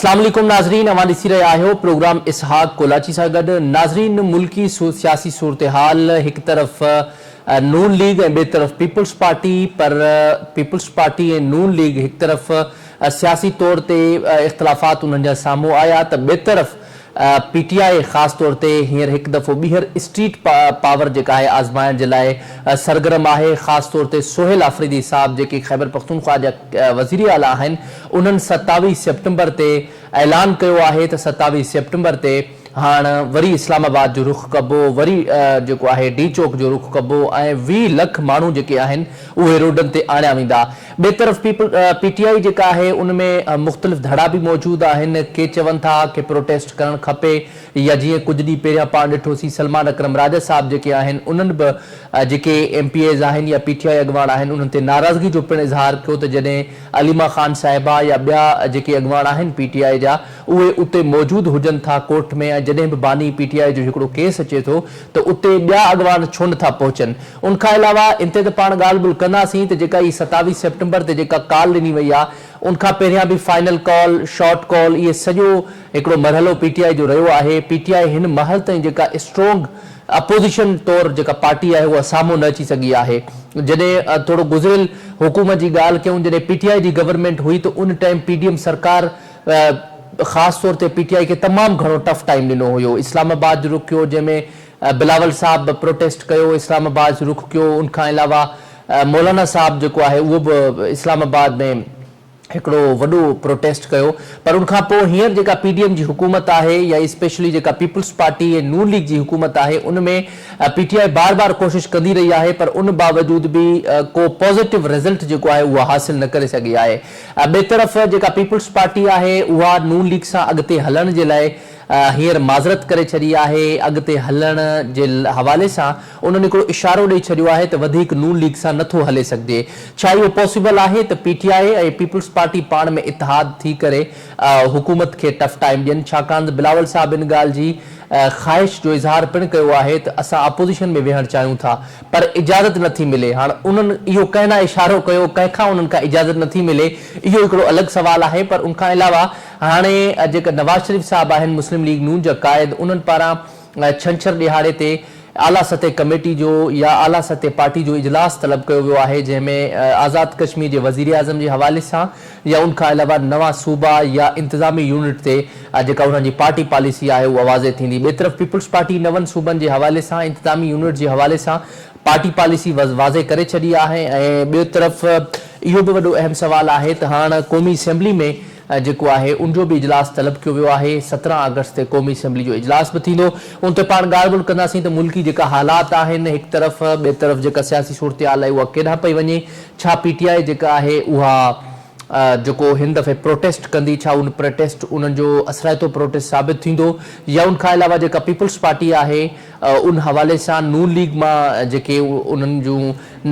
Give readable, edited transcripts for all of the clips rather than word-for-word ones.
اسلام عليڪم ناظرين اوهان ڏسي رهيا آهيو پروگرام اسحاق ڪولاچي سان گڏ ناظرين ملڪي سياسي صورتحال هڪ طرف نون ليگ ۽ ٻئي طرف پيپلز پارٽي پر پيپلز پارٽي ۽ نون ليگ هڪ طرف سياسي طور تي اختلافات انهن جا سامهون آيا ته ٻئي طرف پي ٽي آء خاص طور تي هينئر هڪ دفعو ٻيهر اسٽريٽ پاور جيڪا آهي آزمائڻ جي لاء سرگرم آهي خاص طور تي سهيل آفريدي صاحب جيڪي خيبرپختونخوا جا وزيراعليٰ آهن انهن 27 سيپٽمبر تي اعلان ڪيو آهي ته 27 سيپٽمبر تي هاڻ وري اسلام آباد جو رخ ڪبو وري جيڪو آهي ڊي چوڪ جو رخ ڪبو ۽ 20 لک ماڻهو جيڪي آهن اهي روڊن تي آڻيا ويندا. ٻئي طرف پيپل پي ٽي آء جيڪا آهي ان ۾ مختلف ڌڙا به موجود آهن ڪي چون ٿا ڪي پروٽيسٽ ڪرڻ کپي يا جيئن ڪجهه ڏينهن پهريان پاڻ ڏٺوسين سلمان اڪرم راجا صاحب جيڪي آهن انهن به جيڪي ايم پي ايز آهن يا پي ٽي آء اڳواڻ آهن انهن تي ناراضگي جو پڻ اظهار ڪيو ته جڏهن عليما خان صاحبه يا ٻيا جيڪي اڳواڻ آهن پي ٽي آء جا اهي اتي موجود هجن ٿا ڪورٽ ۾ ۽ جڏهن به باني پي ٽي آء جو هڪڙو ڪيس اچي ٿو ته اتي ٻيا اڳواڻ ڇو نه ٿا پهچن ان کان علاوه ان تي ته پاڻ ڳالهه ٻولهه ڪنداسين ته جيڪا هي 27 سيپٽمبر تي جيڪا ڪال ڏني وئي آهي ان کان پهريان به فائنل ڪال، شارٽ ڪال اهي سڄو هڪڙو مرحلو پي ٽي آء جو رهيو آهي، پي ٽي آء هن مهل تائين جيڪا اسٽرونگ اپوزيشن طور جيڪا پارٽي آهي اها سامهون نه اچي سگهي آهي. جڏهن ٿورو گذريل حڪومت جي ڳالهه ڪيون جڏهن پي ٽي آء جي گورنمينٽ هئي ته ان ٽائيم پي ڊي ايم سرڪار خاص طور تي پي ٽي آء کي تمام گهڻو ٽف ٽائيم ڏنو هيو اسلام آباد جو رخ ڪيو جنهن ۾ بلاول صاحب به پروٽيسٽ ڪيو اسلام آباد جو رخ ڪيو ان کان علاوه مولانا صاحب جيڪو آهي اهو به اسلام آباد ۾ هڪڙو وڏو پروٽيسٽ ڪيو پر ان کان پوء هينئر جيڪا پي ڊي ايم جي حڪومت آهي يا اسپيشلي جيڪا پيپلز پارٽي ۽ نون ليگ جي حڪومت آهي ان ۾ پي ٽي آء بار بار ڪوشش ڪندي رهي آهي پر ان باوجود به ڪو پازيٽو رزلٽ جيڪو آهي اهو حاصل نه ڪري سگهي آهي ٻئي طرف جيڪا پيپلز پارٽي آهي اها نون ليگ سان اڳتي هلڻ جي لاء هينئر معذرت ڪري ڇڏي آهي، اڳتي هلڻ جي حوالي سان انهن هڪڙو اشارو ڏئي ڇڏيو آهي ته وڌيڪ نون ليگ سان نٿو هلي سگهجي. ڇا اهو پاسيبل آهي ته پي ٽي آء ۽ پيپلز پارٽي پاڻ ۾ اتحاد ٿي ڪري حڪومت کي ٽف ٽائيم ڏين ڇاڪاڻ ته بلاول صاحب ان ڳالهه جي خواهش جو اظهار پڻ ڪيو آهي ته اسان اپوزيشن ۾ ويهڻ چاهيون ٿا پر اجازت نٿي ملي هاڻ انهن اهو ڪنهن ڏانهن اشارو ڪيو ڪنهن کان انهن کان اجازت نٿي ملي اهو هڪڙو الڳ سوال آهي پر ان کان علاوه هاڻي جيڪا نواز شريف صاحب آهن مسلم ليگ نون جا قائد انهن پاران ڇنڇر ڏهاڙي تي اعليٰ سطح ڪميٽي جو يا اعليٰ سطح پارٽي جو اجلاس طلب ڪيو ويو آهي جنهن ۾ آزاد ڪشمير جي وزيراعظم جي حوالي سان يا ان کان علاوه نوان صوبا يا انتظامي يونٽ تي جيڪا انهن جي پارٽي پاليسي آهي اها واضح ٿيندي ٻئي طرف پيپلز پارٽي نون صوبن جي حوالي سان انتظامي يونٽ جي حوالي سان پارٽي پاليسي واضح ڪري ڇڏي آهي ۽ ٻئي طرف اهو به وڏو اهم سوال آهي ته هاڻ قومي اسيمبلي ۾ جيڪو آهي ان جو به اجلاس طلب ڪيو ويو آهي، 17 آگسٽ تي قومي اسيمبلي جو اجلاس به ٿيندو، ان تي پاڻ ڳالهه ٻولهه ڪنداسين ته ملڪي جيڪا حالات آهن هڪ طرف ٻئي طرف جيڪا سياسي صورتحال آهي اها ڪيڏانهن پئي وڃي، ڇا پي ٽي آء جيڪا آهي اها جيڪو هن دفعي پروٽيسٽ ڪندي ڇا ان پروٽيسٽ انهن جو اثرائتو پروٽيسٽ ثابت ٿيندو يا ان کان علاوه جيڪا پيپلز پارٽي آهي ان حوالي سان نون ليگ مان جيڪي انهن جون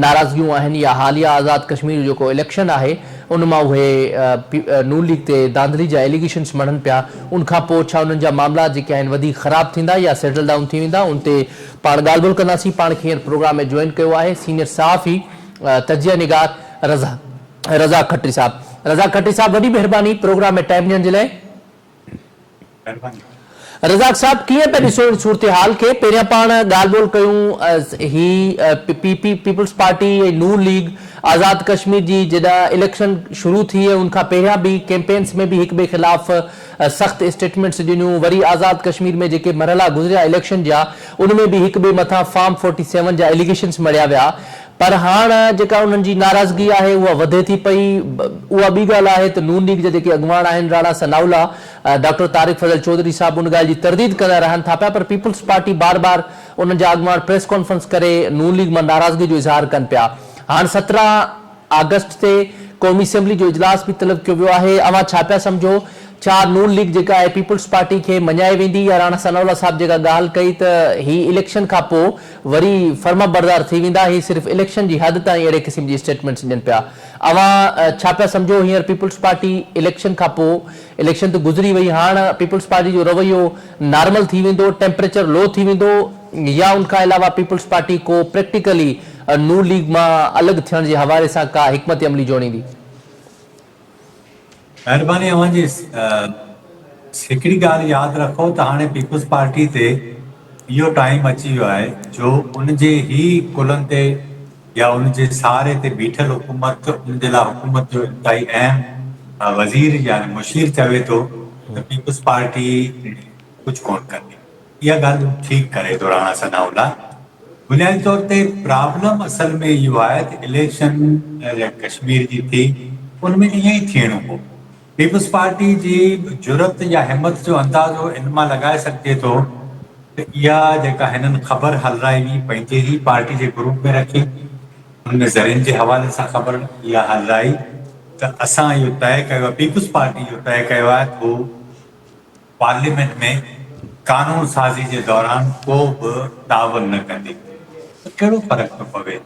ناراضگيون آهن يا حاليه آزاد ڪشمير جو جيڪو اليڪشن آهي ان مان اهي نون ليگ تي ڌانڌلي جا ايليگيشنس مڙهن پيا ان کان پوء ڇا انهن جا معاملا جيڪي آهن وڌيڪ خراب ٿيندا يا سيٽل ڊائون ٿي ويندا ان تي پاڻ ڳالهه ٻولهه ڪنداسين پاڻ کي هينئر پروگرام ۾ جوائن ڪيو آهي سينيئر صحافي تجزيه نگار رضا رضا کٽري صاحب رضا کٽري صاحب وڏي مهرباني پروگرام ۾ ٽائيم ڏيڻ جي لاء. مهرباني. رزاق صاحب ڪيئن پيا ڏسو ان صورتحال کي پهريان پاڻ ڳالهه ٻولهه ڪيون هي P P peoples party ۽ Noon league Azad Kashmir جي جڏهن اليڪشن شروع ٿي ۽ ان کان پهريان به ڪيمپينس ۾ به هڪ ٻئي خلاف سخت اسٽيٽمينٽس ڏنيون وري آزاد ڪشمير ۾ جيڪي مرحلا گذريا اليڪشن جا ان ۾ به هڪ ٻئي مٿان فارم فورٽي سيون جا اليگيشنس مڙهيا ويا پر هاڻ جيڪا انهن جي ناراضگي آهي اها وڌي ٿي پئي. اها ٻي ڳالهه آهي ته نون ليگ جا جيڪي اڳواڻ آهن راڻا ثناء الله، ڊاڪٽر طارق فضل چوڌري صاحب ان ڳالهه جي ترديد ڪندا رهن ٿا پيا پر پيپلز پارٽي بار بار انهن جا اڳواڻ پريس ڪانفرنس ڪري نون ليگ مان ناراضگي جو اظهار ڪن پيا. هاڻ 17 آگسٽ تي قومي اسيمبلي جو اجلاس به طلب ڪيو ويو آهي. اوهان ڇا پيا سمجهو؟ ڇا نون ليگ جيڪا آهي پيپلز پارٽي کي مڃائي ويندي يا راڻا ثناء الله صاحب جيڪا ڳالهه ڪئي ته هي اليڪشن کان پوء وري فرمانبردار ٿي ويندا، هي صرف اليڪشن جي حد تائين اهڙي قسم جي اسٽيٽمينٽس ڏين پيا. اوهان ڇا پيا سمجهو هينئر پيپلز پارٽي اليڪشن کان پوء اليڪشن ته گذري وئي هاڻ پيپلز پارٽي جو رويو نارمل ٿي ويندو، ٽيمپريچر لو ٿي ويندو يا ان کان علاوه پيپلز پارٽي ڪو پريڪٽيڪلي نون ليگ مان الڳ ٿيڻ جي حوالي سان ڪا حڪمت عملي جوڙيندي؟ مهرباني اوهان جي. هڪڙي ڳالهه ياد رکو ته هاڻي پيپلز پارٽي تي اهو ٽائيم اچي ويو آهي جو ان جي ئي ڪلهن تي يا ان جي سهاري تي بيٺل حڪومت ان جي لاء حڪومت جو انتهائي اهم وزير يعني مشير چوي ٿو ته پيپلز پارٽي ڪجهه ڪونه ڪندي. اها ڳالهه ٺيڪ ڪري ٿو راڻا ثناء الله. بنيادي طور تي پرابلم اصل ۾ اهو آهي ته اليڪشن ڪشمير جي ٿي ان ۾ ائين ئي ٿيڻو هو. پيپلز پارٽي جي جرئت يا همت جو اندازو ان مان لڳائي سگهجي ٿو ته اها جيڪا هنن خبر هلرائي هئي پنهنجي ئي پارٽي جي گروپ ۾ رکي ان ۾ ذريعن جي حوالي سان خبر اها هلرائي ته اسان اهو طئي ڪيو آهي پيپلز پارٽي اهو طئي ڪيو آهي ته هو پارليامينٽ ۾ قانون سازي جي دوران ڪو به تعاون نه ڪندي ته ڪهڙو فرق ٿو پوي؟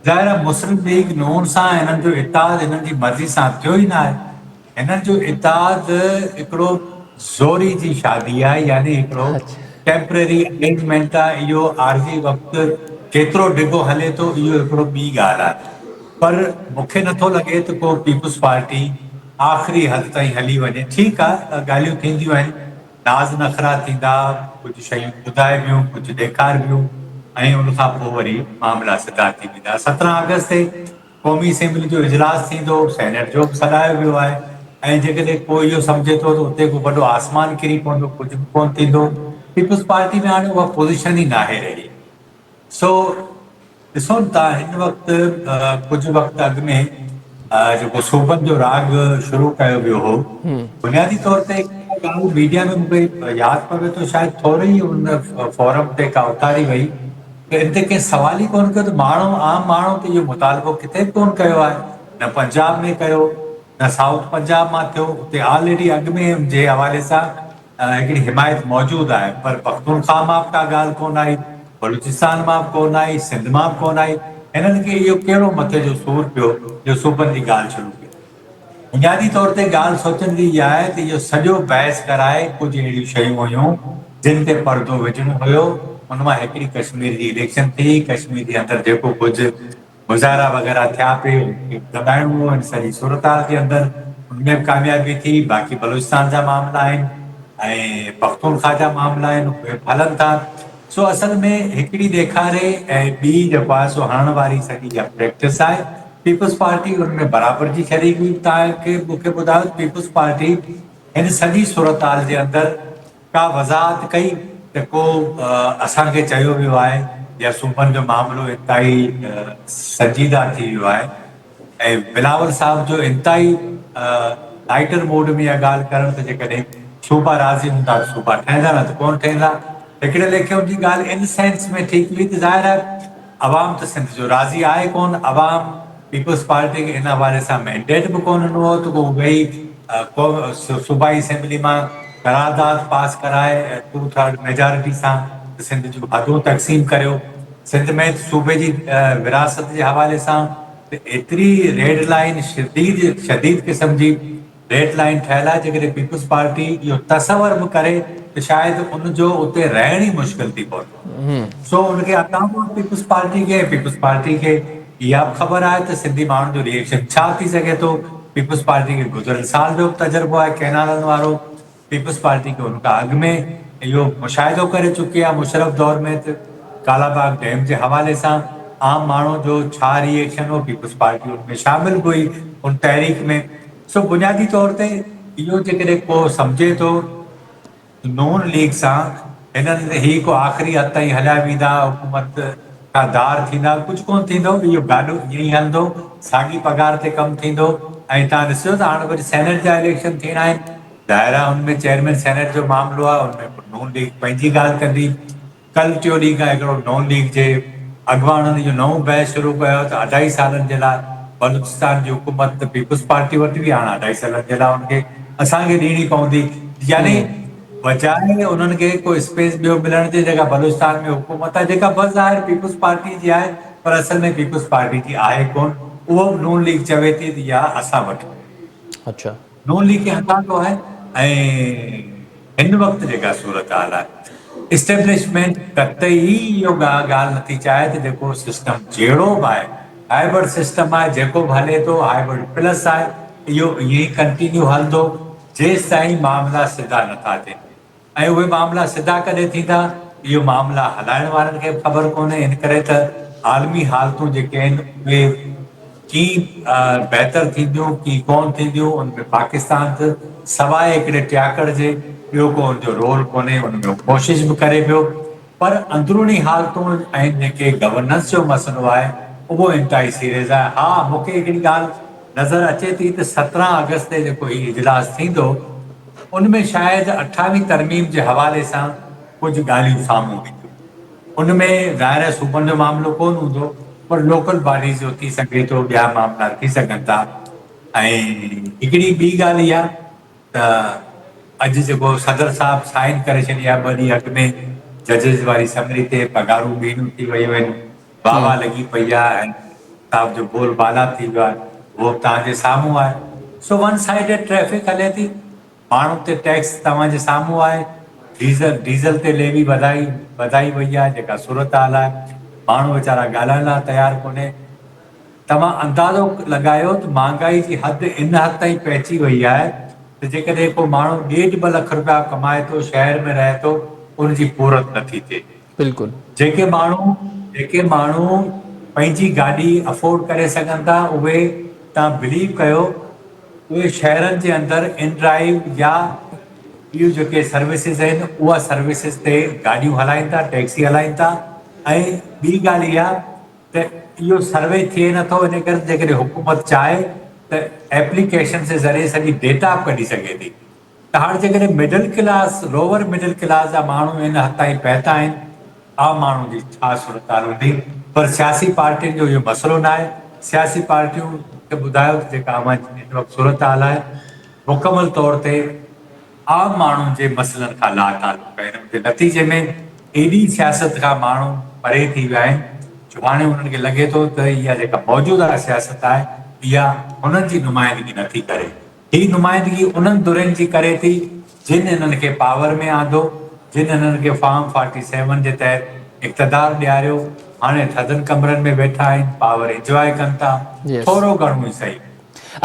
ظاهر آهي مسلم ليگ نون سان هنن جو اتحاد هنن جي مرضي سان ٿيو ئي ناهي. هنن جو اتحاد هڪڙو زوري جي شادي آهي يعني هڪڙو ٽيمپرري ارينجمينٽ آهي اهو عارضي وقت ڪيترو ڊگهو هلي ٿو اهو هڪڙو ٻي ڳالهه آهي پر مون کي نٿو لڳي ته ڪو پيپلز پارٽي آخري حد تائين هلي وڃي. ٺيڪ آ ڳالهيون ٿينديون آهن، ناز نخرا ٿيندا، ڪجهه شيون ٻڌائبيون، ڪجهه ڏيکاربيون ۽ ان کان پوء وري معاملا سڌا ٿي ويندا. 17 آگسٽ تي قومي اسيمبلي جو اجلاس ٿيندو، سينيٽ جو به سڏايو ويو آهي ۽ جيڪڏهن ڪو اهو سمجهي ٿو ته اتي ڪو وڏو آسمان ڪري پوندو، ڪجهه به ڪونه ٿيندو. پيپلز پارٽي ۾ هاڻي اها پوزيشن ئي ناهي رهي. سو ڏسو نه ته هن وقت ڪجهه وقت اڳ ۾ جيڪو صوبن جو راڳ شروع ڪيو ويو هو بنيادي طور تي ڳالهه ميڊيا ۾ مونکي ياد پوي ٿو شايد ٿوري ئي ان فورم تي ڪا اٿاري وئي ته ان تي ڪنهن سوال ئي ڪونه ڪيو ته ماڻهو عام ماڻهو ته اهو مطالبو ڪٿي به ڪونه ڪيو آهي نه پنجاب ۾ ڪيو نه سائوٿ پنجاب مان ٿيو اتي آلريڊي اڳ ۾ ان جي حوالي سان هڪڙي حمايت موجود آهي پر پختونخواهه مان به ڪا ڳالهه ڪونه آئي، بلوچستان مان به ڪونه آئي، سنڌ مان به ڪونه آئي، هنن کي اهو ڪهڙو مٿي جو سور پيو جو صوبن جي ڳالهه شروع ڪئي. بنيادي طور تي ڳالهه سوچڻ جي اها آهي ته اهو سڄو بحث ڪرائي ڪجهه اهڙيون شيون هيون جن تي پردو وجهڻو هيو، ان مان هڪڙي ڪشمير جي اليڪشن ٿي، ڪشمير جي اندر جيڪو ڪجهه مظاهرا وغيره ٿيا پئي ان کي به دٻائڻو هو ان سڄي صورتحال جي اندر ان ۾ به ڪاميابي ٿي باقي بلوچستان جا معاملا آهن ۽ پختونخوا جا معاملا آهن اهي به هلن ٿا سو اصل ۾ هڪڙي ڏيکاري ۽ ٻي جيڪو آهي سو هڻڻ واري سڄي اها پريڪٽس آهي پيپلز پارٽي ان ۾ برابر جي شريڪ هئي توهان کي مون کي ٻڌايو ته پيپلز پارٽي هن سڄي صورتحال جي اندر ڪا وضاحت ڪئي ته ڪو اسان کي چيو ويو آهي يا صوبن جو معاملو انتهائي سنجيده ٿي ويو آهي ۽ بلاول صاحب جو انتهائي لائيٽر موڊ ۾ اها ڳالهه ڪرڻ ته جيڪڏهن صوبا راضي هوندا ته صوبا ٺهندا نه ته ڪونه ٺهندا هڪڙي ليکي ان جي ڳالهه ان سينس ۾ ٺيڪ هئي ته ظاهر آهي عوام ته سنڌ جو راضي آهي ڪونه، عوام پيپلز پارٽي کي ان حوالي سان مينڊيٽ به ڪونه ڏنو هو ته ڪو ويهي صوبائي اسيمبلي مان قرارداد پاس ڪرائي ٽو ٿرڊ ميجارٽي سان ته سنڌ جون حدون تقسيم ڪريو. سنڌ ۾ ته صوبي جي وراثت جي حوالي سان ته ايتري ريڊ لائين شديد شديد قسم جي ريڊ لائين ٺهيل آهي جيڪڏهن پيپلز پارٽي اهو تصور به ڪري ته شايد ان جو اتي رهڻ ئي مشڪل ٿي پوندو سو ان کي اندازو آهي پيپلز پارٽي کي ۽ پيپلز پارٽي کي اها به خبر آهي ته سنڌي ماڻهن جو ري ايڪشن ڇا ٿي سگهي ٿو پيپلز پارٽي کي گذريل سال جو به تجربو آهي ڪئنالن وارو پيپلز پارٽي کي ان کان اڳ ۾ اهو مشاهدو ڪري چڪي آهي مشرف دور ۾ ته ڪالا باغ ڊيم جي حوالي سان عام ماڻهو جو ڇا ري ايڪشن هو پيپلز پارٽي ان ۾ شامل به هئي ان تحريڪ ۾ سو بنيادي طور تي اهو جيڪڏهن ڪو سمجهي ٿو ته نون ليگ سان هنن هي ڪو آخري حد تائين هليا ويندا حڪومت کان ڌار ٿيندا ڪجهه ڪونه ٿيندو اهو گاڏو ائين ئي هلندو ساڳي پگهار تي ڪم ٿيندو ۽ توهان ڏسجو ته هاڻ وري سينيٽ جا اليڪشن ٿيڻا آهن ظاهر آهي ان ۾ چيئرمين سينيٽ جو معاملو آهي ان ۾ نون ليگ پنهنجي ڳالهه ڪندي ڪل ٽيون ڏينهن کان هڪڙو نون ليگ جي اڳواڻن اهو نئون بحث شروع ڪيو ته اڍائي سالن جي لاء بلوچستان جي حڪومت ته پيپلز پارٽي وٽ هئي هاڻ اڍائي سالن جي لاء ان کي اسان کي ڏيڻي پوندي يعني بجاء انهن کي ڪو اسپيس ٻيو ملڻ جي جيڪا بلوچستان ۾ حڪومت آهي جيڪا بظاهر پيپلز پارٽي جي آهي پر اصل ۾ پيپلز پارٽي جي آهي ڪون اهو به نون ليگ چوي ٿي ته اها اسان وٽ اڇا نون ليگ کي هٽائڻو آهي ۽ هن وقت جيڪا صورتحال آهي اسٽيبلشمينٽ قطعي اهو ڳالهه نٿي چاهي ته جيڪو سسٽم جهڙو به آهي هائبرڊ سسٽم آهي جيڪو به هلي ٿو هائبرڊ پلس آهي اهو ائين ئي ڪنٽينيو هلندو. جيستائين معاملا سڌا نٿا ٿين ۽ اهي معاملا سڌا ڪڏهن ٿيندا اهو معاملا هلائڻ وارن کي به خبر ڪونهي ان ڪري ته عالمي حالتون جيڪي آهن اهي ڪي بهتر ٿينديون ڪي ڪون ٿينديون ان ۾ پاڪستان ته سواء هڪڙي ٽياڪڙ جي ٻيو ڪو ان جو رول ڪونهي ان ۾ هو ڪوشش به ڪري پيو پر اندروني حالتون ۽ جيڪي گورننس جو مسئلو آهي اهو انتهائي سيريس آهي. ها مون کي هڪڙي ڳالهه نظر اچي ٿي ته 17 آگسٽ تي جيڪو هي اجلاس ٿيندو ان ۾ شايد اٺاويهين ترميم جي حوالي سان ڪجهه ڳالهيون سامهون اينديون. ان ۾ ظاهر آهي صوبن جو معاملو ڪونه هوندو پر لوڪل باڊيز جو ٿي سگهي ٿو ٻيا معاملا ٿي سگهن ٿا ۽ هڪڙي ٻي ڳالهه اها ته اڄ جيڪو صدر صاحب سائن ڪري ڇڏي آهي ٻه ڏينهن اڳ ۾ ججز واري سمري تي پگهارون ٻيڻيون ٿي ويون آهن واهه واهه لڳي پئي آهي ۽ صاحب جو بول بالا ٿي ويو آهي اهو به توهان جي سامهون آهي سو ون سائيڊڊ ٽريفڪ هلي ٿي ماڻهن تي ٽيڪس توهان جي سامهون آهي ڊيزل ڊيزل تي ليوي وڌائي وڌائي وئي آهي جيڪا صورتحال آهي ماڻهو ويچارا ڳالهائڻ لاء تيار ڪونهي توهان اندازو لڳايو ته مهانگائي جي حد ان حد تائين پهچي وئي آهي ته جيڪڏهن ڪو ماڻهو ڏيڍ ٻه لک رپيا ڪمائي ٿو شهر ۾ رهي ٿو ان جي پورت نٿي ٿئي. بلڪل. جيڪي ماڻهو جيڪي ماڻهو پنهنجي گاڏي افورڊ ڪري سگهن ٿا اهي توهان بليو ڪيو اهي شهرن جي اندر ان ڊرائيو يا ٻيون جيڪي سروسز آهن اها سروسز تي گاڏيون هلائين ٿا ٽيڪسي هلائين ٿا ۽ ٻي ڳالهه اها ته اهو سروي ٿئي نه ٿو ان ڪري جيڪڏهن حڪومت چاهي ته ايپليڪيشن جي ذريعي سڄي ڊيٽا به ڪڍي سگهي ٿي ته هاڻي جيڪڏهن middle class lower middle class جا ماڻهو ان حد تائين پهتا آهن عام ماڻهو جي ڇا صورتحال هوندي پر سياسي پارٽين جو اهو مسئلو نه آهي سياسي پارٽيون کي ٻڌايو ته جيڪا اوهان جي هن وقت صورتحال آهي مڪمل طور تي عام ماڻهن جي مسئلن کان لاتعلق آهن ان جي نتيجي ۾ ايڏي سياست کان ماڻهو پري ٿي ويا آهن جو هاڻي انهن کي لڳي ٿو ته اها جيڪا موجوده سياست آهي اها هنن جي نمائندگي نٿي ڪري. هي نمائندگي انهن ڌرين جي ڪري ٿي جن انهن کي پاور ۾ آندو، جن انهن کي فارم فارٽي سيون جي تحت اقتدار ڏياريو، هاڻي ٿڌن ڪمرن ۾ ويٺا آهن، پاور انجواء ڪن ٿا، ٿورو گهڻو ئي سهي.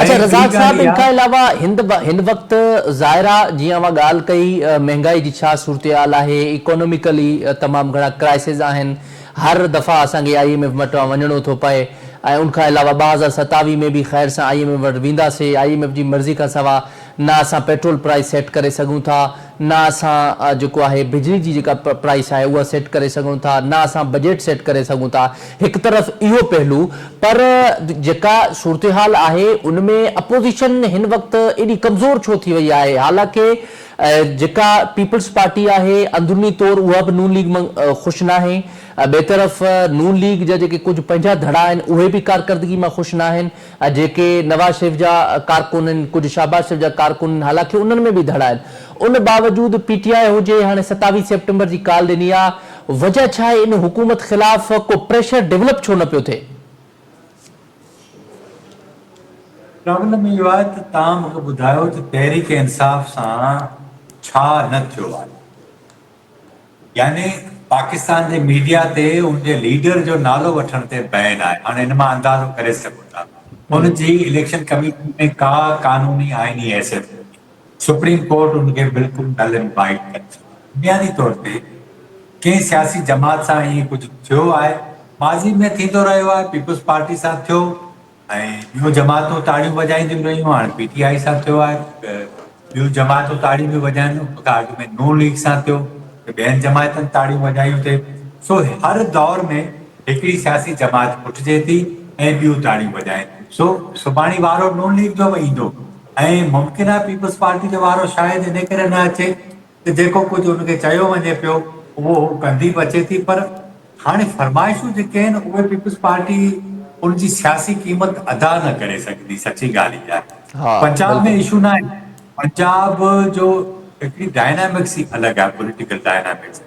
اڇا رزاق صاحب ان کان علاوه هند هن وقت ظاهر آ جيئن اوهان ڳالهه ڪئي مهنگائي جي ڇا صورتحال آهي اڪانوميڪلي تمام گهڻا ڪرائسز آهن هر دفعا اسان کي I M F وٽ وڃڻو ٿو پئي ۽ ان کان علاوه 2027 ۾ به خير سان I M F وٽ وينداسي I M F جي مرضي کان سوا نه اسان پيٽرول پرائس سيٽ ڪري سگهون ٿا نه اسان جيڪو آهي بجلي جي جيڪا پرائس آهي اها سيٽ ڪري سگهون ٿا نه اسان بجيٽ سيٽ ڪري سگهون ٿا هڪ طرف اهو پهلو پر جيڪا صورتحال آهي ان ۾ اپوزيشن هن وقت ايڏي ڪمزور ڇو ٿي وئي آهي حالانڪه جيڪا پيپلز پارٽي آهي اندروني طور اها به نون ليگ مان خوش ناهي ٻئي طرف نون ليگ جا جيڪي ڪجهه پنهنجا ڌڙا آهن اهي به ڪارڪردگي مان خوش ناهن ۽ جيڪي نواز شريف جا ڪارڪن آهن، ڪجهه شهباز شريف جا ڪارڪن آهن، حالانڪه انهن ۾ به ڌڙا آهن، ان باوجود پي ٽي آء هجي هاڻي 27 سيپٽمبر جي ڪال ڏني آ، وجه ڇا آهي ان حڪومت خلاف ڪو پريشر ڊولپ ڇو نه پيو ٿئي؟ پرابلم اهو آهي ته توهان مون کي ٻڌايو ته تحريڪ انصاف سان ڇا نه ٿيو آهي؟ يعني پاڪستان جي ميڊيا تي ان جي ليڊر جو نالو وٺڻ تي بين آهي هاڻي ان مان اندازو ڪري سگهو ٿا ان جي اليڪشن ڪميشن ۾ ڪا قانوني آئيني حيثيت ڪونهي سپريم ڪورٽ ان کي بلڪل نل اينڊ وائيڊ ڪري ڇڏيو بنيادي طور تي ڪنهن سياسي جماعت سان ائين ڪجهه ٿيو آهي ماضي ۾ ٿيندو رهيو آهي پيپلز پارٽي سان ٿيو ۽ ٻيون جماعتون تاڙيون وڄائينديون رهيون، هاڻي پي ٽي آء سان ٿيو آهي ته ٻيون جماعتون تاڙيون پيون وڄائن، ان کان اڳ ۾ نون ليگ سان ٿيو ته ٻين جماعتن تاڙيون وڄايون ٿي، سو هر دور ۾ هڪڙي سياسي جماعت پٽجي ٿي ۽ ٻيون تاڙيون وڄائين ٿيون، سو سڀاڻي وارو نون ليگ جو به ايندو ۽ ممڪن آهي پيپلز پارٽي جو وارو شايد انهي ڪري نه اچي ته جيڪو ڪجهه ان کي چيو وڃي پيو اهو هو ڪندي به اچي ٿي پر هاڻي فرمائشون جيڪي آهن اهي پيپلز پارٽي ان جي سياسي قيمت ادا نه ڪري سگهندي سچي ڳالهه اها آهي پنجاب ۾ اشو نه آهي پنجاب جو هڪڙي ڊائنامڪس ئي الڳ آهي پوليٽيڪل ڊائنامڪس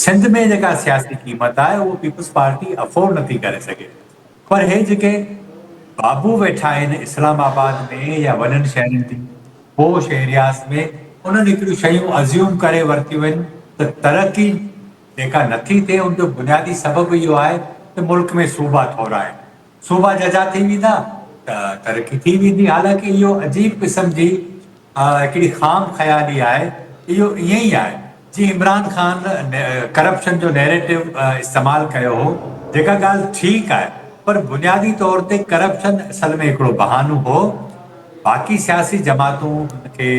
سنڌ ۾ جيڪا سياسي قيمت آهي اهو پيپلز پارٽي افورڊ نٿي ڪري سگهي پر هي جيڪي بابو ويٺا آهن اسلام آباد ۾ يا وڏن شهرن جي پوش ايرياز ۾ انهن هڪڙيون شيون ازيوم ڪري ورتيون آهن ته ترقي جيڪا نٿي ٿئي ان جو بنيادي سبب اهو آهي ته ملڪ ۾ صوبا ٿورا آهن صوبا ججا ٿي ويندا ته ترقي ٿي ويندي حالانڪه اهو عجيب قسم جي هڪڙي خام خيالي آهي، اهو ائين ئي آهي جيئن عمران خان ڪرپشن جو نيريٽو استعمال ڪيو هو، جيڪا ڳالهه ٺيڪ آهي پر بنيادي طور تي ڪرپشن اصل ۾ هڪڙو بهانو هو، باقي سياسي جماعتون ان کي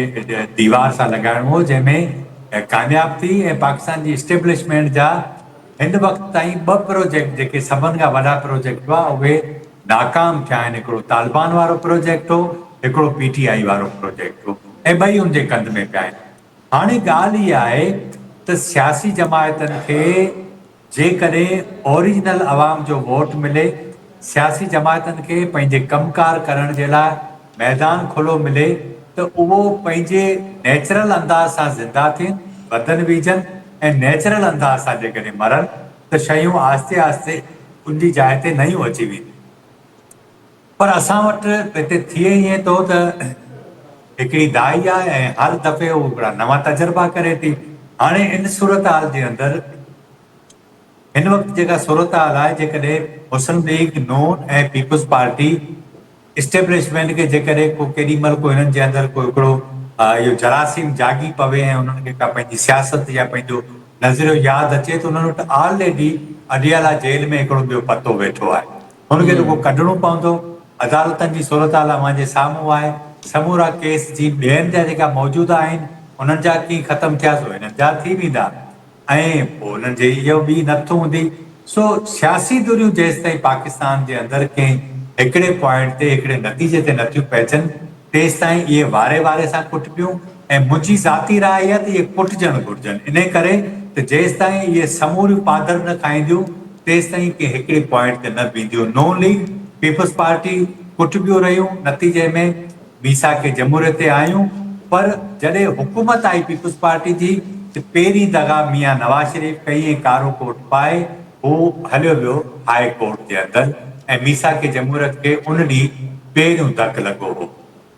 ديوار سان لڳائڻو هو جنهن ۾ ڪامياب ٿي ۽ پاڪستان جي اسٽيبلشمينٽ جا هن وقت تائين ٻه پروجيڪٽ جيڪي سڀن کان وڏا پروجيڪٽ هئا اهي ناڪام ٿيا آهن هڪڙو طالبان وارو پروجيڪٽ هو هڪڙو پي ٽي آئي وارو پروجيڪٽ هو ۽ ٻئي ان جي ڪنڌ ۾ پيا آهن هاڻي ڳالهه اها آهي ته سياسي جماعتن کي جيڪڏهن اوريجنل عوام جو ووٽ ملي سياسي جماعتن کي پنهنجي ڪم ڪار ڪرڻ جي لاء ميدان کلو ملي ته اهو پنهنجي نيچرل انداز سان زنده ٿين وڌن ويجهن ۽ نيچرل انداز سان جيڪڏهن مرن ته شيون آهستي آهستي ان جي جاء تي نيون اچي وينديون. پر اسان وٽ هتي ٿئي ائين ٿو ته هڪڙي دائي آهي ۽ هر دفعي هو هڪڙا نوان تجربا ڪري ٿي. هاڻي ان صورتحال جي اندر هن وقت جيڪا صورتحال آهي جيڪڏهن مسلم ليگ نون ۽ پيپلز پارٽي اسٽيبلشمينٽ کي جيڪڏهن ڪو ڪيڏي مهل ڪو هنن جي اندر ڪو هڪڙو اهو جراثيم جاڳي پوي ۽ انهن کي ڪا پنهنجي سياست يا پنهنجو نظريو ياد اچي ته انهن وٽ آلريڊي اڊيالا جيل ۾ هڪڙو ٻيو پتو ويٺو آهي هن کي رڳو ڪڍڻو پوندو. عدالتن جي صورتحال اوهان جي سامهون آهي. سمورا ڪيس جي ٻين جا جيڪا موجوده آهن انهن جا ڪي ختم ٿيا سو هنن جا ٿي ويندا ۽ پوء انهن جي اهو ٻي نٿ هوندي. سو سياسي ڌريون جيستائين پاڪستان جي اندر ڪنهن هڪڙي پوائنٽ تي هڪڙي نتيجي تي نٿيون پهچن تيستائين اهي واري واري سان ڪٽبيون ۽ منهنجي ذاتي راء اها ته اهي ڪٽجڻ گهرجن انهي ڪري ته جيستائين اهي سموريون پادر نه کائينديون تيستائين ڪنهن هڪڙي پوائنٽ تي نه بيهنديون نون ليگ، پيپلز پارٽي ڪٽبيون رهيون نتيجي ۾ ميثاق جمهوريت تي آيون پر جڏهن حڪومت آئي پيپلز پارٽي جي ته پهرين دغا ميان نواز شريف ڪئي ۽ ڪارو ڪوٽ پائي هو هليو ويو هاء ڪورٽ جي اندر ۽ ميثاق جمهوريت کي ان ڏينهن پهريون ڌڪ لڳو هو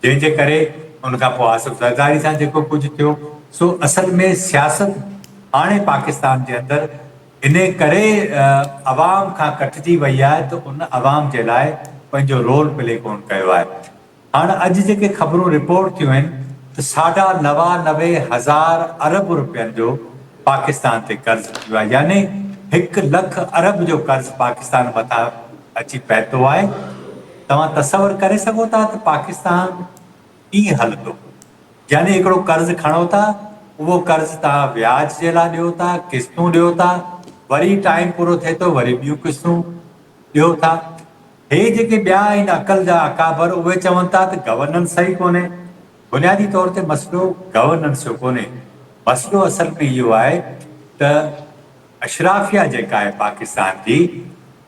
جنهن جي ڪري ان کان پوء آصف زرداري سان جيڪو ڪجهه ٿيو سو اصل ۾ سياست هاڻي پاڪستان جي اندر انهي ڪري عوام کان ڪٽجي وئي آهي ته ان عوام جي لاء پنهنجو رول پلي ڪونه ڪيو آهي. هاڻ اڄ جيڪي خبرون رپورٽ ٿيون آهن ته ساڍا 99 هزار ارب روپين جو پاڪستان تي قرض ٿي ويو آهي يعني هڪ لک ارب جو قرض پاڪستان مٿان اچي پهتو آهي توهان تصور ڪري سگهو ٿا ته پاڪستان ڪيئن هلندو يعني هڪڙو قرض کڻو ٿا اهو قرض توهان وياج جي لاء ڏيو ٿا قسطون ڏيو ٿا وري ٽائيم پورو ٿئي ٿو وري ٻيون قسطون ڏيو ٿا هي جيڪي ٻيا آهن عقل جا اڪابر اهي چون ٿا ته گورننس صحيح ڪونهي. بنيادي طور تي مسئلو گورننس جو ڪونهي. مسئلو اصل ۾ اهو آهي ته اشرافيه جيڪا آهي پاڪستان جي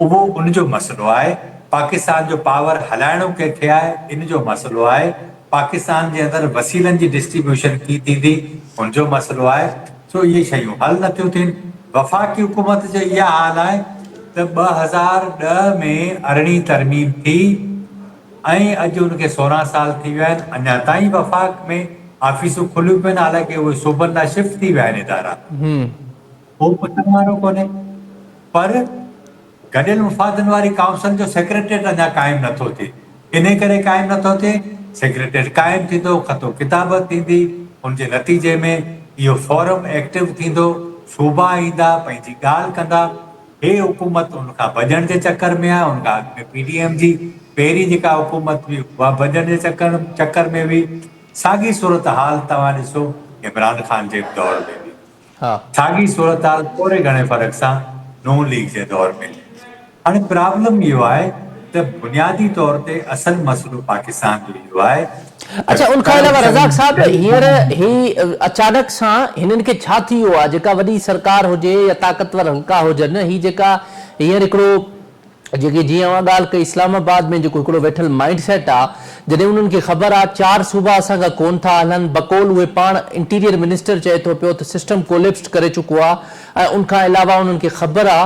اهو ان جو مسئلو آهي. پاڪستان جو پاور هلائڻو ڪنهن کي آهي ان جو مسئلو آهي. پاڪستان جي اندر وسيلن جي ڊسٽريبيوشن ڪيئن ٿيندي ان جو مسئلو آهي. سو اهي شيون حل نٿيون ٿين. وفاقي حڪومت جو اها حال آهي ته 2010 ۾ ارڙهين ترميم ٿي ۽ اڄ ان کي 16 سال ٿي ويا آهن اڃا تائين وفاق ۾ آفيسون کليون پين حالانڪه اهي صوبن ڏانهن شفٽ ٿي ويا آهن ادارا. ڪو پڇڻ وارو ڪونهي پر گڏيل مفادن واري ڪائونسل جو سيڪريٽريٽ اڃا قائم نه ٿو ٿئي. انهي ڪري قائم نه ٿو ٿئي، سيڪريٽريٽ قائم ٿيندو، خط و ڪتابت ٿيندي، ان جي نتيجي ۾ اهو فورم ايڪٽو ٿيندو، صوبا ايندا، پنهنجي ڳالهه ڪندا. هي حڪومت ان کان ڀڄڻ جي چڪر ۾ آهي، ان کان اڳ ۾ پي ڊي ايم جي پهرين جيڪا حڪومت هئي اها ڀڄڻ جي چڪر ۾ هئي. ساڳي صورتحال توهان ڏسو عمران خان جي به دور ۾ هئي. ساڳي صورتحال ٿوري گهڻي فرق سان نون ليگ جي دور ۾ هاڻي پرابلم اهو آهي ته بنيادي طور تي اصل مسئلو پاڪستان جو اهو آهي اڇا ان کان علاوه رزاق صاحب هينئر هي اچانڪ سان هنن کي ڇا ٿي ويو آهي جيڪا وڏي سرڪار هجي يا طاقتور حلقا هجن هي جيڪا هينئر هڪڙو جيڪي جيئن اوهان ڳالهه ڪئي اسلام آباد ۾ جيڪو هڪڙو ويٺل مائنڊ سيٽ آ جڏهن انهن کي خبر آ چار صوبا اسان کان ڪون ٿا هلن بقول اهي پاڻ انٽيريئر منسٽر چئي ٿو پيو ته سسٽم ڪوليپسڊ ڪري چڪو آ ۽ ان کان علاوه انهن کي خبر آ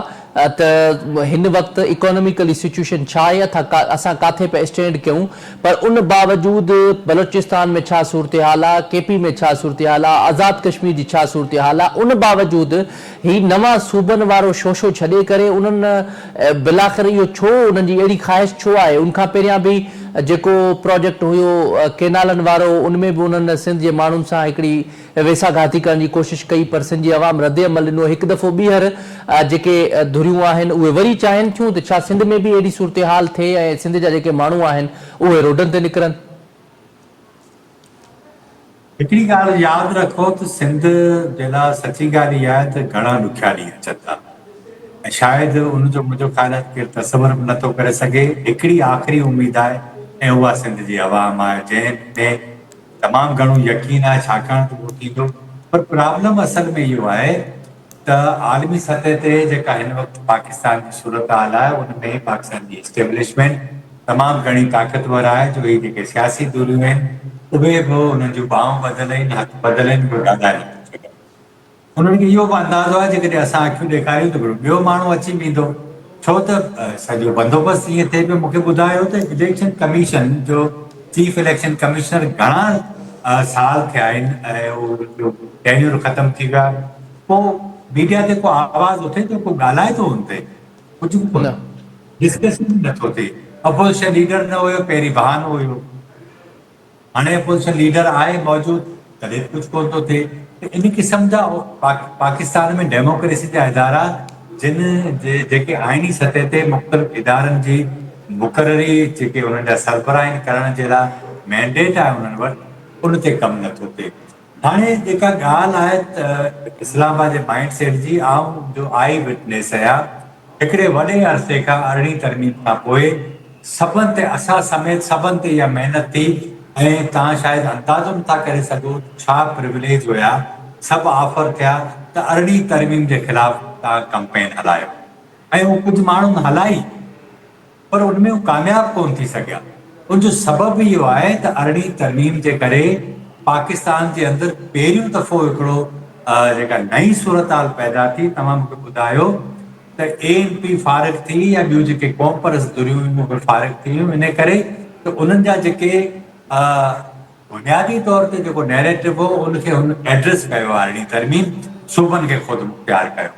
ته هن وقت اڪاناميڪلي سچوئيشن ڇا آهي اسان ڪاٿي پيا اسٽينڊ ڪيون پر ان باوجود بلوچستان ۾ ڇا صورتحال آ ڪي پي ۾ ڇا صورتحال آ آزاد ڪشمير جي ڇا صورتحال آ ان باوجود هي نوان صوبن وارو شوشو ڇڏي ڪري انهن بالاخر اهو ڇو انهن جي اهڙي خواهش ڇو آهي؟ ان کان پهريان به جيڪو پراجيڪٽ هيو ڪينالن وارو ان ۾ به انهن سنڌ جي ماڻهن سان هڪڙي ويساهه گهاتي ڪرڻ جي ڪوشش ڪئي پر سنڌ جي عوام رد عمل ڏنو هڪ دفعو ٻيهر جيڪي ڌريون آهن اهي وري چاهين ٿيون ته ڇا سنڌ ۾ به اهڙي صورتحال ٿئي ۽ سنڌ جا جيڪي ماڻهو آهن اهي روڊن تي نڪرن. هڪڙي ڳالهه ياد رکو ته سنڌ جي لاء سچي ڳالهه اها آهي ته گهڻا ڏکيا ڏينهن اچن ٿا ۽ شايد ان جو منهنجو خيال آهي ته ڪير تصور به نٿو ڪري سگهي. هڪڙي آخري اميد آهي ۽ اها سنڌ جي عوام آهي جنهن ۾ تمام گهڻو يقين آهي ڇاڪاڻ ته اهو ٿيندو پر پرابلم اصل ۾ اهو آهي ته عالمي سطح تي جيڪا هن وقت پاڪستان جي صورتحال آهي ان ۾ پاڪستان جي اسٽيبلشمينٽ تمام گهڻي طاقتور آهي جو هي جيڪي سياسي ڌريون آهن اهي به انهن جون ٻانهون ٻڌل آهن هٿ ٻڌل آهن اهي ڳالهائي نٿيون سگهن. انهن کي اهو به اندازو آهي جيڪڏهن اسان اکيون ڏيکاريون ته هڪڙو ٻيو ماڻهو اچي ويندو ڇو ته سڄو بندوبست ائين ٿئي پيو مون کي ٻڌايو ته اليڪشن ڪميشن جو چيف اليڪشن ڪمشنر گهڻا سال ٿيا آهن ۽ اهو ٽينيور ختم ٿي ويو آهي پوء ميڊيا تي ڪو آواز اٿي ٿو ڪو ڳالهائي ٿو ان تي ڪجهه به ڪونه ڊسڪشن به نٿو ٿئي اپوزيشن ليڊر نه هيو پهرين بهانو هيو هاڻي اپوزيشن ليڊر آهي موجود تڏهن به ڪجهه ڪونه ٿو ٿئي ته ان قسم جا پاڪستان ۾ ڊيموڪريسي جا ادارا جن جي جيڪي آئيني سطح تي مختلف ادارن جي مقرري جيڪي انهن جا سربراهه آهن ڪرڻ جي لاء مينڊيٽ آهي انهن وٽ ان تي ڪم نٿو ٿئي هاڻي جيڪا ڳالهه آهي ته اسلام آباد جي مائنڊ سيٽ جي آئون جو آئي وٽنيس آهيان هڪڙي وڏي عرصي کان ارڙهين ترميم کان پوء سڀن تي اسان سميت سڀن تي اها محنت ٿي ۽ توهان شايد اندازو نٿا ڪري سگهو ته ڇا پروليج هيا سڀ آفر ٿيا ته ارڙهين ترميم جي خلاف توهان ڪمپين هلايو ۽ اهو ڪجهه ماڻهن هلائي پر ان ۾ هو ڪامياب ڪونه ٿي سگهيا. ان جو سبب اهو آهي ته ارڙهين ترميم جي ڪري پاڪستان جي اندر پهريون دفعو هڪڙو جيڪا نئين صورتحال پيدا ٿي، توهان مون کي ٻڌايو ته اي اين پي فارغ ٿي يا ٻيون جيڪي قومپرست ڌريون هيون اهي فارغ ٿي ويون انهي ڪري ته انهن جا جيڪي بنيادي طور تي جيڪو نيريٽو هو ان کي هن ايڊريس ڪيو آهي ارڙهين ترميم صوبن کي خودمختيار ڪيو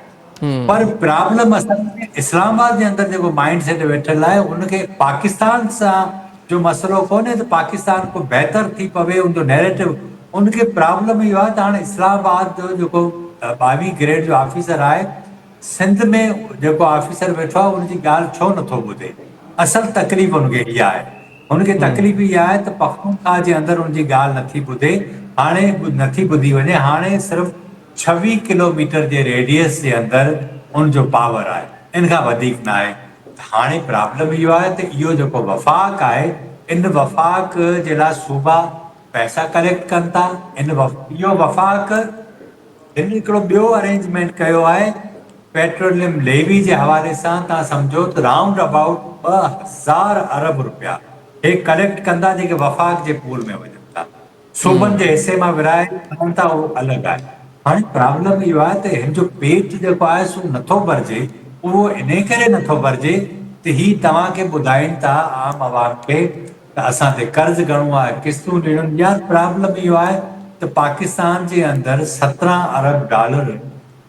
پر پرابلم اصل ۾ اسلام آباد جي اندر جيڪو مائنڊ سيٽ ويٺل آهي ان کي پاڪستان سان جو مسئلو ڪونهي ته پاڪستان ڪو بهتر ٿي پوي ان جو نيريٽو ان کي پرابلم اهو آهي ته هاڻي اسلام آباد جو جيڪو ٻاويهين گريڊ جو آفيسر آهي سنڌ ۾ جيڪو آفيسر ويٺو آهي ان جي ڳالهه ڇو نٿو ٻڌي اصل تڪليف ان کي اها آهي هن کي تڪليف اها آهي ته پختونخواهه جي اندر ان جي ڳالهه نٿي ٻڌي، هاڻي نٿي ٻڌي وڃي، هاڻي صرف 26 ڪلو ميٽر جي ريڊيس جي اندر ان جو پاور آهي، ان کان وڌيڪ ناهي ته هاڻي پرابلم اهو آهي ته اهو جيڪو وفاق آهي ان وفاق جي لاء صوبا پئسا ڪليڪٽ ڪن ٿا، ان اهو وفاق هن هڪڙو ٻيو ارينجمينٽ ڪيو آهي پيٽروليم ليوي جي حوالي سان توهان سمجهو ته رائونڊ ابائوٽ 2000 ارب رپيا هي ڪليڪٽ ڪندا جيڪي وفاق جي پول ۾ وڃن ٿا صوبن جي حصي مان ورهائي کڻن ٿا اهو الڳ آهي هاڻي پرابلم اهو آهي ته هن جو پيٽ جيڪو آهي سو نٿو ڀرجي اهو انهي ڪري نٿو ڀرجي ته هي توهان کي ٻڌائين ٿا عام عوام کي ته اسان تي قرض گهڻو آهي قسطون ڏيڻيون آهن يار پرابلم اهو آهي ته پاڪستان جي اندر 17 ارب ڊالر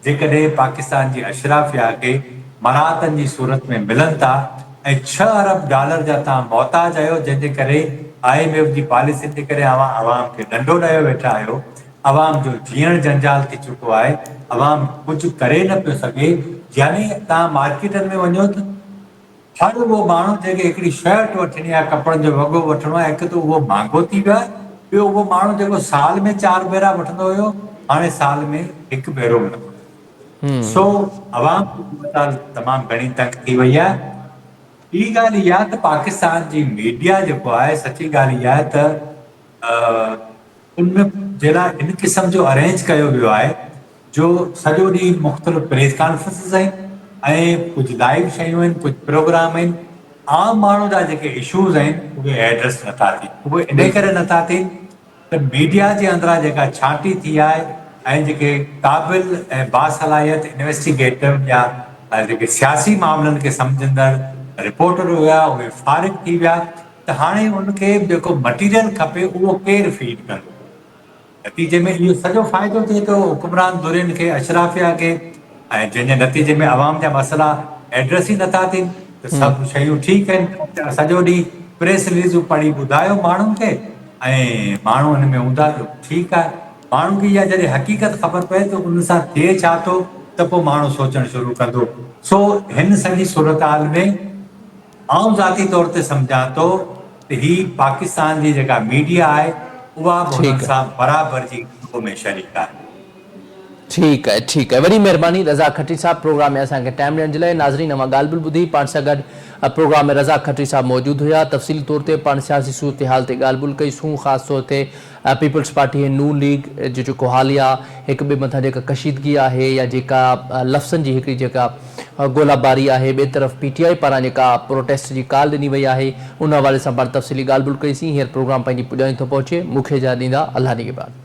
جيڪڏهن پاڪستان جي اشرافيا کي مراعتن جي صورت ۾ ملن ٿا ۽ ڇهه ارب ڊالر جا توهان محتاج آهيو جنهن جي ڪري I M F جي پاليسين جي ڪري اوهان عوام کي ڏنڊو ڏيو ويٺا آهيو عوام جو جيئڻ جنجال ٿي چڪو آهي عوام ڪجهه ڪري نه پيو سگهي يعني توهان مارڪيٽن ۾ وڃو ته هر اهو ماڻهو جنهن کي هڪڙي شرٽ وٺڻي آهي، ڪپڙن جو وڳو وٺڻو آهي، هڪ ته اهو مهانگو ٿي ويو آهي، ٻيو اهو ماڻهو جيڪو سال ۾ چار ڀيرا وٺندو هيو، هاڻي سال ۾ هڪ ڀيرو به نٿو وٺي. سو عوام جي صورتحال تمام گهڻي تنگ ٿي وئي آهي. ٻي ڳالهه اها ته پاڪستان جي ميڊيا جيڪو آهي، سچي ڳالهه اها آهي ته ان جي لاء ان قسم جو ارينج ڪيو ويو آهي جو سڄو ڏينهن مختلف پريس ڪانفرنسز آهن ۽ ڪجهه لائيو شيون آهن ڪجهه پروگرام آهن عام ماڻهو جا جيڪي اشوز آهن اهي ايڊريس نٿا ٿين اهي انهي ڪري نٿا ٿين ته ميڊيا جي اندران جيڪا ڇانٽي ٿي آهي ۽ جيڪي قابل ۽ باصلاحيت انويسٽيگيٽو يا جيڪي سياسي معاملن کي سمجهندڙ رپورٽر هيا اهي فارغ ٿي ويا ته هاڻي ان کي جيڪو مٽيريل کپي اهو ڪير فيڊ ڪندو؟ نتيجي ۾ اهو سڄو فائدو ٿئي ٿو حڪمران ڌرين کي، اشرافيا کي ۽ جنهن جي نتيجي ۾ عوام جا مسئلا ايڊريس ئي نٿا ٿين ته سڀ شيون ٺيڪ آهن سڄو ڏينهن پريس رليزون پڙهي ٻڌايو ماڻهن کي ۽ ماڻهو ان ۾ هوندا ته ٺيڪ آهي. ماڻهن کي اها جڏهن حقيقت خبر پئي ته ان سان ٿئي ڇا ٿو ته پوء ماڻهو سوچڻ شروع ڪندو. سو هن سڄي صورتحال ۾ آئون ذاتي طور تي سمجهان ٿو ته هي پاڪستان جي جيڪا ميڊيا آهي اها به هنن سان برابر جي ڏوهه ۾ شريڪ آهي. ٺيڪ آهي ٺيڪ آهي وڏي مهرباني رزاق کٽري صاحب پروگرام ۾ اسان کي ٽائيم ڏيڻ جي لاء ناظرين اوهان ڳالهه ٻولهه ٻڌي پاڻ سان گڏ پروگرام ۾ رزاق کٽري صاحب موجود هيا تفصيلي طور تي پاڻ سياسي صورتحال تي ڳالهه ٻولهه ڪئي سون خاص طور تي پيپلز پارٽي ۽ نون ليگ جو جيڪو حاليه هڪ ٻئي مٿان جيڪا ڪشيدگي آهي يا جيڪا لفظن جي هڪڙي جيڪا گولا باري آهي ٻئي طرف پي ٽي آء پاران جيڪا پروٽيسٽ جي ڪال ڏني وئي آهي ان حوالي سان پاڻ تفصيلي ڳالهه ٻولهه ڪئي سين هينئر پروگرام پنهنجي پڄاڻي ٿو پهچي مون کي اجازت ڏيندا الله نگهبان.